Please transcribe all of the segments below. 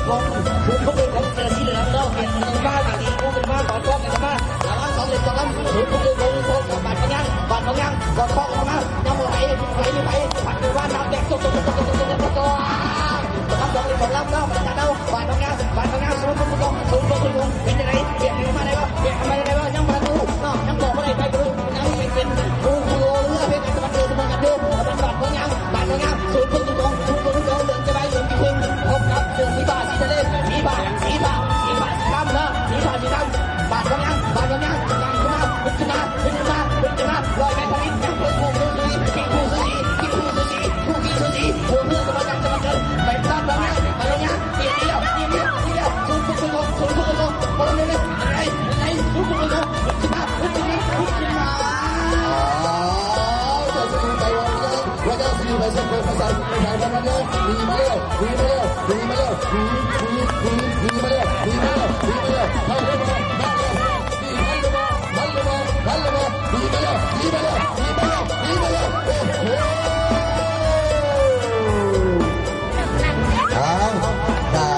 ຂອງສູນຝຶກເອົາຂອງເສືອສີເຫຼືອງເນາະ ປ່ຽນເປັນຟ້າ ຕາສີ ຜູ້ເປັນຟ້າ ກອດຄອກກັນມາ ລະຫວ່າງສອງເຫຼັກສອງລຳ ສູນຝຶກເອົາຂອງ ພົບກັບບາດພະຍາງ ບາດພະຍາງ ກອດຄອກກັນມາ ຍັງບໍ່ໄປ ໄປນີ້ໄປ ພັດໄປວ່ານ້ຳແຕກ ຕົກ ຕົກ ຕົກ ຕົກ ຕົກ ຕົກ ຕົກ ສອງເຫຼັກສອງລຳເນາະ ບາດພະຍາງ ບາດພະຍາງ ສູນຝຶກເອົາຂອງ ສູນຝຶກເອົາຂອງ ເປັນຈັ່ງໃດ ປ່ຽນກັນມາໄດ້ບໍ່ ປ່ຽນກັນມາໄດ້ບໍ່ ຍັງບໍ່ທັນຮູ້ເນາະ ຍັງບອກບໍ່ໄດ້ ໄປບໍ່ຮູ້ ຍັງເປັນຜູ້ ຜູ້ເຮືອ ເພງກັນ ສະບັນເດີ ສະບັນກັນຢູ່ ສະບັນບາດພະຍາງ ບາດພະຍາງ ສູນເພິ່ງສິບສອງ ສູນເພິ່ງສິບສອງ ເດືອນຈະໄດ້ເດືອນທີ່ເພິ່ງ ພົບກັບເດືອນສີຟ້າສີທະເລ ສີຟ້າ ສີຟ້າ ສີຟ້າສີດຳເນາະ ສີຟ້າສີດຳ ບາດພະຍາງ ບາດພະຍາງ ຍັງຂຶ້ນມາ ຂຶ້ນມາ ຂຶ້ນມາ ຂຶ້ນມາ ຮ້ອຍແມັດທຳອິດ ຍັງເພິ່ງສູງສູງສູງ ຄິງຄູສູງສູງ ຄິງຄູສູງສູງ ຄູ່ຄິງສູງສູງ ຫົວເຮືອສະບັນຍັງ ສະບັນເດີ ໄປຕາມບາດພະຍາງ ບາດພະຍາງ ຕີດຽວ ຕີດຽວ ຕີດຽວ ສູນເພິ່ງສິບສອງ ສູນເພິ່ງສິບສອງ ໂອ້ຍ ໄດ້ ໄດ້ ສູນເພິ່ງສິບສອງ ຂຶ້ນມາ ຂຶ້ນມາ ຂຶ້ນມາ ອ້າວ ເຈົ້າສະຫຍຸ້ງໄປວ່າ ວ່າເຈົ້າຊິໄປສົ່ງໂຄງພາສາໄທນຳມັນເດີ ໜີມາແລ້ວ ໜີມາແລ້ວ ໜີມາແລ້ວ ໜີ ໜີ ໜີ ໜີມາແລ້ວ ໜີມາແລ້ວ ໜີມາແລ້ວ ເຂົ້າເຮືອນມາ ມາແລ້ວ ໜີ ທັນຫຼືບໍ່ ທັນຫຼືບໍ່ ທັນຫຼືບໍ່ ໜີມາແລ້ວ ໜີມາແລ້ວ ໜີມາແລ້ວ ໜີມາແລ້ວ ໂອ້ໂຫ ເອົາ ກະ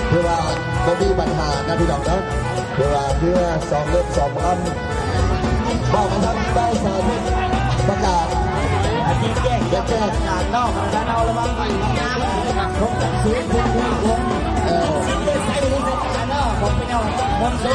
ຖືວ່າບໍ່ມີບັນຫານະພີ່ນ້ອງເນາະ ຖືວ່າເຮືອສອງເຫຼັກສອງລຳ ເວົ້າກັນທາງເຈົ້າສາທິດປະກາດ ອາທິດແຈ້ງຈັບ ແຈ້ງຈັບ ການນອກການເອົາລະວັງດີງາມ ພົບກັບສູນເພິ່ງເມືອງຄົງ ເອີ ສິນເລີດໄຊ ເລີດການເນາະ ຂອງພີ່ນ້ອງມວນຊົ